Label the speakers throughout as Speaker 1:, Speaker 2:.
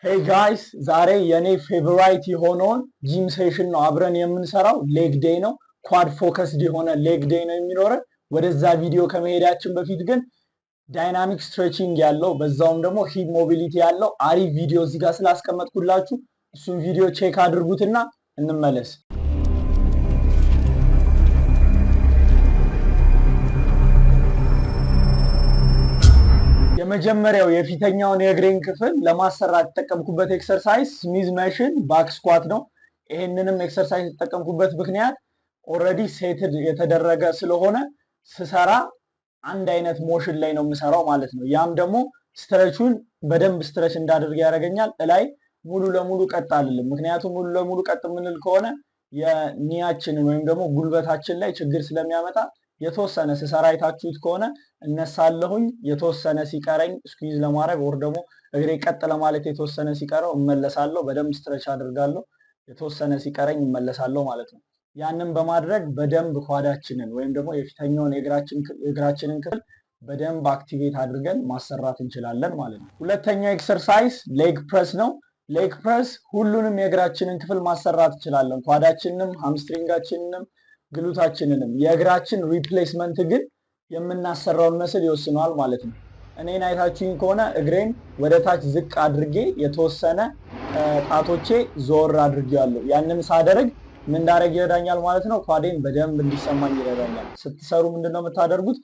Speaker 1: Hey guys፣ ዛሬ የኔ favorite የሆነውን gym session ነው አብረን የምንሰራው። Leg day ነው። Quad focused የሆነ leg day ነው የሚኖረን። ወደዛ ቪዲዮ ከመሄዳችን በፊት ግን dynamic stretching ያለው፣ በዛውም ደግሞ hip mobility ያለው አሪፍ ቪዲዮ እዚህ ጋር ስላስቀመጥኩላችሁ እሱን ቪዲዮ check አድርጉትና እንመለስ። የመጀመሪያው የፊተኛውን የእግሬን ክፍል ለማሰራት የተጠቀምኩበት exercise Smith machine back squat ነው። ይሄንንም exercise የተጠቀምኩበት ምክንያት already seated የተደረገ ስለሆነ ስሰራ አንድ አይነት motion ላይ ነው የምሰራው ማለት ነው። ያም ደግሞ stretch ኡን በደንብ stretch እንዳደርግ ያደርገኛል። እላይ ሙሉ ለሙሉ ቀጥ አልልም። ምክንያቱም ሙሉ ለሙሉ ቀጥ የምንል ከሆነ የ knee ያችንን ወይም ደግሞ ጉልበታችን ላይ ችግር ስለሚያመጣ የተወሰነ ስሰራ አይታችሁት ከሆነ እነሳለሁኝ። የተወሰነ ሲቀረኝ squeeze ለማድረግ ወይ ደግሞ እግሬ ቀጥ ለማለት የተወሰነ ሲቀረው እመለሳለሁ። በደንብ stretch አድርጋለሁ። የተወሰነ ሲቀረኝ እመለሳለሁ ማለት ነው። ያንን በማድረግ በደንብ quad ኣችንን ወይም ደግሞ የፊተኛውን የእግራችንን ክፍል በደንብ activate አድርገን ማሰራት እንችላለን ማለት ነው። ሁለተኛው exercise leg press ነው። Leg press ሁሉንም የእግራችንን ክፍል ማሰራት እንችላለን። Quad ኣችንንም፣ hamstring ኣችንንም፣ glute ኣችንንም። የእግራችን replacement ግን የምናሰራውን muscle ይወስነዋል ማለት ነው። እኔን አይታችሁኝ ከሆነ እግሬን ወደ ታች ዝቅ አድርጌ የተወሰነ ጣቶቼ ዞር አድርጌዋለሁ። ያንን ሳደርግ ምን እንዳደረግ ይረዳኛል ማለት ነው። Quad ኤን በደንብ እንዲሰማኝ ይረዳኛል። ስትሰሩ ምንድን ነው የምታደርጉት?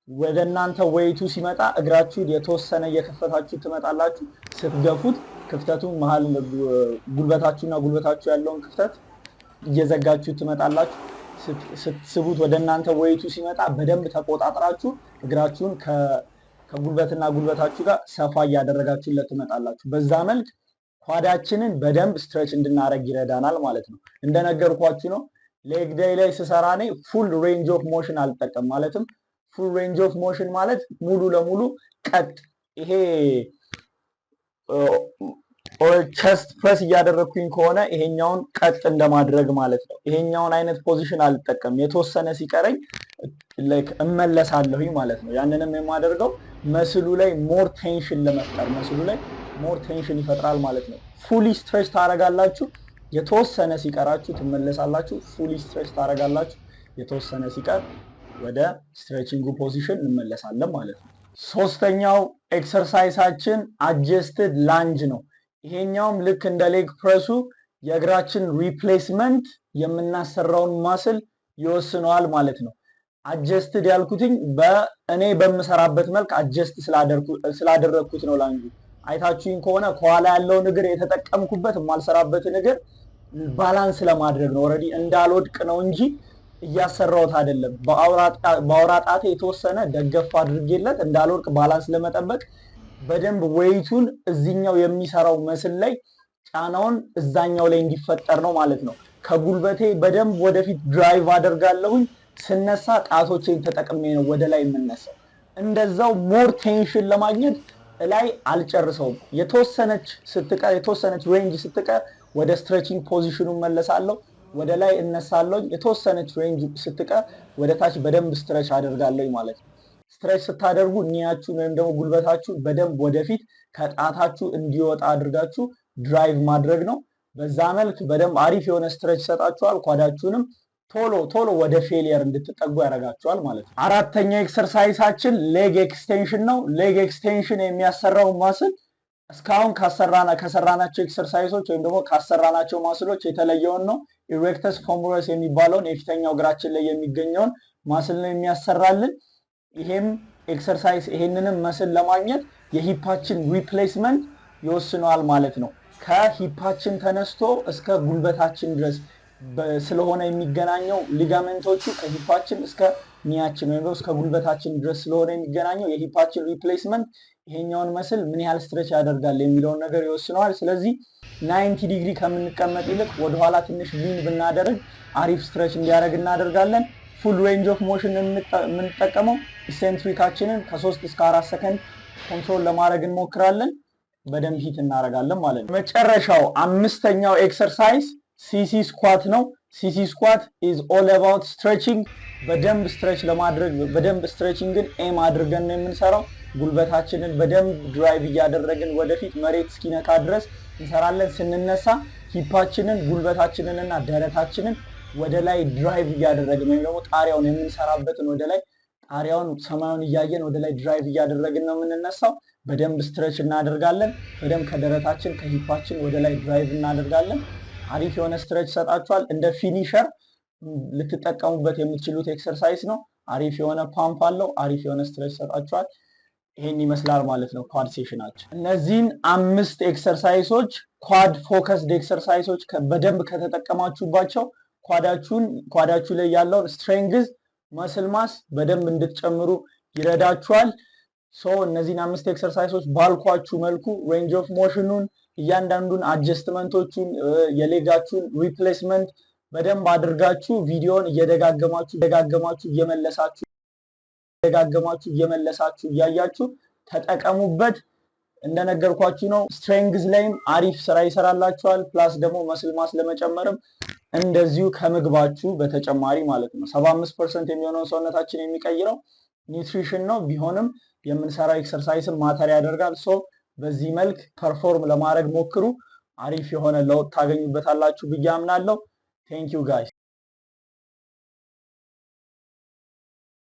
Speaker 1: ወደ እናንተ weight ኡ ሲመጣ እግራችሁን የተወሰነ እየከፈታችሁ ትመጣላችሁ። ስትገፉት ክፍተቱን መሀል ጉልበታችሁና ጉልበታችሁ ያለውን ክፍተት እየዘጋችሁ ትመጣላችሁ። ስትስቡት ወደ እናንተ weight ኡ ሲመጣ በደንብ ተቆጣጥራችሁ እግራችሁን ከጉልበትና ጉልበታችሁ ጋር ሰፋ እያደረጋችሁለት ትመጣላችሁ። በዛ መልክ quad ኣችንን በደንብ stretch እንድናደርግ ይረዳናል ማለት ነው። እንደነገርኳችሁ ነው። Leg day ላይ ስሰራ እኔ full range of motion አልጠቀም። ማለትም full range of motion ማለት ሙሉ ለሙሉ ቀጥ፣ ይሄ chest press እያደረግኩኝ ከሆነ ይሄኛውን ቀጥ እንደማድረግ ማለት ነው። ይሄኛውን አይነት position አልጠቀም። የተወሰነ ሲቀረኝ like እመለሳለሁኝ ማለት ነው። ያንንም የማደርገው muscle ኡ ላይ more tension ለመፍጠር፣ muscle ኡ ላይ more tension ይፈጥራል ማለት ነው። Fully stretch ታደርጋላችሁ። የተወሰነ ሲቀራችሁ ትመለሳላችሁ። Fully stretch ታደርጋላችሁ። የተወሰነ ሲቀር ወደ stretching ኡ position እንመለሳለን ማለት ነው። ሶስተኛው exercise ኣችን adjusted lunge ነው። ይሄኛውም ልክ እንደ leg press ኡ የእግራችን replacement የምናሰራውን muscle ይወስነዋል ማለት ነው። Adjusted ያልኩትኝ በእኔ በምሰራበት መልክ adjust ስላደረግኩት ነው። Lunge ኡ አይታችሁኝ ከሆነ ከኋላ ያለውን እግር የተጠቀምኩበት የማልሰራበትን እግር balance ለማድረግ ነው። Already እንዳልወድቅ ነው እንጂ እያሰራሁት አይደለም። በአውራ ጣቴ የተወሰነ ደገፍ አድርጌለት እንዳልወድቅ balance ለመጠበቅ በደንብ weight ኡን እዚኛው የሚሰራው muscle ላይ ጫናውን እዛኛው ላይ እንዲፈጠር ነው ማለት ነው። ከጉልበቴ በደንብ ወደፊት drive አደርጋለሁኝ። ስነሳ ጣቶቼን ተጠቅሜ ነው ወደ ላይ የምነሳው። እንደዛው more tension ለማግኘት ላይ አልጨርሰውም። የተወሰነች ስትቀር፣ የተወሰነች range ስትቀር ወደ stretching position ኑ መለሳለሁ። ወደ ላይ እነሳለሁ። የተወሰነች range ስትቀር ወደ ታች በደንብ stretch አደርጋለሁ ማለት ነው። Stretch ስታደርጉ knee ያችሁን ወይም ደግሞ ጉልበታችሁን በደንብ ወደፊት ከጣታችሁ እንዲወጣ አድርጋችሁ drive ማድረግ ነው። በዛ መልክ በደንብ አሪፍ የሆነ stretch ይሰጣችኋል። Quad ኣችሁንም ቶሎ ቶሎ ወደ failure እንድትጠጉ ያደርጋችኋል ማለት ነው። አራተኛው exercise ኣችን leg extension ነው። Leg extension የሚያሰራው muscle እስካሁን ከሰራናቸው exercise ኦች ወይም ደግሞ ካሰራናቸው muscle ኦች የተለየውን ነው። Erectus femoris የሚባለውን የፊተኛው እግራችን ላይ የሚገኘውን muscle ነው የሚያሰራልን። ይሄም exercise ይሄንንም muscle ለማግኘት የ hip ኣችን replacement ይወስነዋል ማለት ነው። ከ hip ኣችን ተነስቶ እስከ ጉልበታችን ድረስ ስለሆነ የሚገናኘው ligament ኦቹ፣ ከ hip ኣችን እስከ knee ያችን ወይም እስከ ጉልበታችን ድረስ ስለሆነ የሚገናኘው፣ የ hip ኣችን replacement ይሄኛውን muscle ምን ያህል stretch ያደርጋል የሚለውን ነገር ይወስነዋል። ስለዚህ 90 ዲግሪ ከምንቀመጥ ይልቅ ወደኋላ ትንሽ lean ብናደርግ አሪፍ stretch እንዲያደርግ እናደርጋለን። Full range of motion የምንጠቀመው፣ eccentric ኣችንን ከ3 እስከ 4 ሰከንድ control ለማድረግ እንሞክራለን። በደንብ hit እናደርጋለን ማለት ነው። መጨረሻው አምስተኛው exercise sissy squat ነው። Sissy squat is all about stretching። በደንብ stretch ለማድረግ፣ በደንብ stretching ን aim አድርገን ነው የምንሰራው። ጉልበታችንን በደንብ drive እያደረግን ወደፊት መሬት እስኪነካ ድረስ እንሰራለን። ስንነሳ hip ኣችንን፣ ጉልበታችንን እና ደረታችንን ወደ ላይ drive እያደረግን ወይም ደግሞ ጣሪያውን የምንሰራበትን ወደ ላይ ጣሪያውን ሰማዩን እያየን ወደ ላይ drive እያደረግን ነው የምንነሳው። በደንብ stretch እናደርጋለን። በደንብ ከደረታችን ከ hip ኣችን ወደ ላይ drive እናደርጋለን። አሪፍ የሆነ stretch ይሰጣችኋል። እንደ finisher ልትጠቀሙበት የምትችሉት exercise ነው። አሪፍ የሆነ ፓምፕ አለው። አሪፍ የሆነ stretch ይሰጣችኋል። ይሄን ይመስላል ማለት ነው quad session ኣችን። እነዚህን አምስት exercise ኦች፣ quad focused exercise ኦች በደንብ ከተጠቀማችሁባቸው quad ኣችሁ ላይ ያለውን strength፣ muscle mass በደንብ እንድትጨምሩ ይረዳችኋል። So እነዚህን አምስት exercise ኦች ባልኳችሁ መልኩ range of motion ኑን፣ እያንዳንዱን adjustment ኦቹን፣ የ leg ኣችሁን replacement በደንብ አድርጋችሁ ቪዲዮን እየደጋገማችሁ ደጋገማችሁ እየመለሳችሁ ደጋገማችሁ እየመለሳችሁ እያያችሁ ተጠቀሙበት። እንደነገርኳችሁ ነው። Strength ላይም አሪፍ ስራ ይሰራላችኋል። Plus ደግሞ muscle mass ለመጨመርም እንደዚሁ ከምግባችሁ በተጨማሪ ማለት ነው። 75% የሚሆነውን ሰውነታችን የሚቀይረው nutrition ነው። ቢሆንም የምንሰራው exercise ም matter ያደርጋል። So በዚህ መልክ perform ለማድረግ ሞክሩ። አሪፍ የሆነ ለውጥ ታገኙበታላችሁ ብዬ አምናለሁ። Thank you, guys.